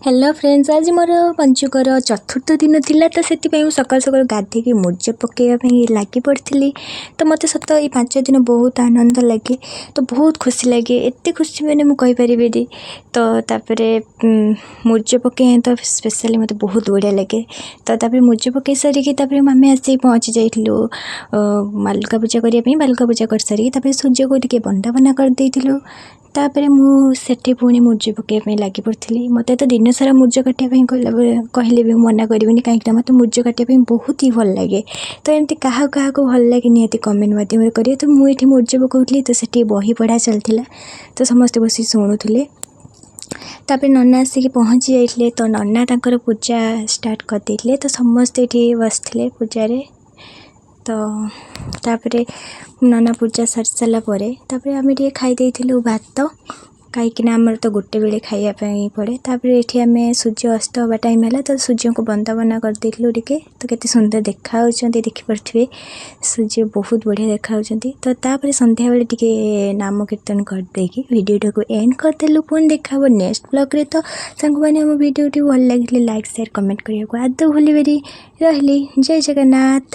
Hello friends, ଆଜି ମୋର ପଞ୍ଚୁକର ଚତୁର୍ଥ ଦିନ ଥିଲା, ତ ସେଥିପାଇଁ ମୁଁ ସକାଳୁ ସକାଳୁ ଗାଧେଇକି ମୁର୍ଜ ପକାଇବା ପାଇଁ ଲାଗି ପଡ଼ିଥିଲି। ତ ମୋତେ ସତ ଏଇ 5 ଦିନ ବହୁତ ଆନନ୍ଦ ଲାଗେ, ତ ବହୁତ ଖୁସି ଲାଗେ। ଏତେ ଖୁସି ମାନେ ମୁଁ କହିପାରିବିନି। ତ ତାପରେ ମୁର୍ଜ ପକାଇବା ତ ସ୍ପେଶାଲି ମୋତେ ବହୁତ ବଢ଼ିଆ ଲାଗେ। ତ ତାପରେ ମୁର୍ଜ ପକାଇ ସାରିକି ତାପରେ ଆମେ ଆସିକି ପହଞ୍ଚି ଯାଇଥିଲୁ ବାଲୁକା ପୂଜା କରିବା ପାଇଁ। ବାଲୁକା ପୂଜା କରିସାରିକି ତାପରେ ସୂର୍ଯ୍ୟକୁ ଟିକେ ବନ୍ଦାପନା କରିଦେଇଥିଲୁ। ତାପରେ ମୁଁ ସେଠି ପୁଣି ମୁର୍ଜ ପକାଇବା ପାଇଁ ଲାଗି ପଡ଼ିଥିଲି। ମୋତେ ତ ଦିନସାରା ମୁର୍ଜ କାଟିବା ପାଇଁ କହିଲେ ବି ମନା କରିବିନି, କାହିଁକିନା ମୋତେ ମୁର୍ଜ କାଟିବା ପାଇଁ ବହୁତ ହି ଭଲ ଲାଗେ। ତ ଏମିତି କାହାକୁ କାହାକୁ ଭଲ ଲାଗେ ନିହାତି କମେଣ୍ଟ ମାଧ୍ୟମରେ କରିବେ। ତ ମୁଁ ଏଠି ମୁର୍ଜ ପକାଉଥିଲି, ତ ସେଠି ବହି ପଢ଼ା ଚାଲିଥିଲା, ତ ସମସ୍ତେ ବସି ଶୁଣୁଥିଲେ। ତାପରେ ନନା ଆସିକି ପହଞ୍ଚି ଯାଇଥିଲେ, ତ ନନା ତାଙ୍କର ପୂଜା ଷ୍ଟାର୍ଟ କରିଦେଇଥିଲେ। ତ ସମସ୍ତେ ଏଠି ବସିଥିଲେ ପୂଜାରେ। ତ ତାପରେ ନନା ପୂଜା ସାରି ସାରିଲା ପରେ ତାପରେ ଆମେ ଟିକେ ଖାଇ ଦେଇଥିଲୁ ଭାତ, କାହିଁକିନା ଆମର ତ ଗୋଟେ ବେଳେ ଖାଇବା ପାଇଁ ପଡ଼େ। ତାପରେ ଏଠି ଆମେ ସୂର୍ଯ୍ୟ ଅସ୍ତ ହେବା ଟାଇମ୍ ହେଲା, ତ ସୂର୍ଯ୍ୟଙ୍କୁ ବନ୍ଦାପନା କରିଦେଇଥିଲୁ ଟିକେ। ତ କେତେ ସୁନ୍ଦର ଦେଖାଯାଉଛନ୍ତି, ଦେଖିପାରୁଥିବେ, ସୂର୍ଯ୍ୟ ବହୁତ ବଢ଼ିଆ ଦେଖାଯାଉଛନ୍ତି। ତ ତାପରେ ସନ୍ଧ୍ୟାବେଳେ ଟିକେ ନାମ କୀର୍ତ୍ତନ କରିଦେଇକି ଭିଡ଼ିଓଟାକୁ ଏଣ୍ଡ କରିଦେଲୁ। ପୁଣି ଦେଖା ହେବ ନେକ୍ସଟ ବ୍ଲଗ୍ରେ। ତ ସାଙ୍ଗମାନେ, ଆମ ଭିଡ଼ିଓଟି ଭଲ ଲାଗିଥିଲେ ଲାଇକ୍, ସେୟାର, କମେଣ୍ଟ କରିବାକୁ ଆଦୌ ଭୁଲିବେନି। ରହିଲି, ଜୟ ଜଗନ୍ନାଥ।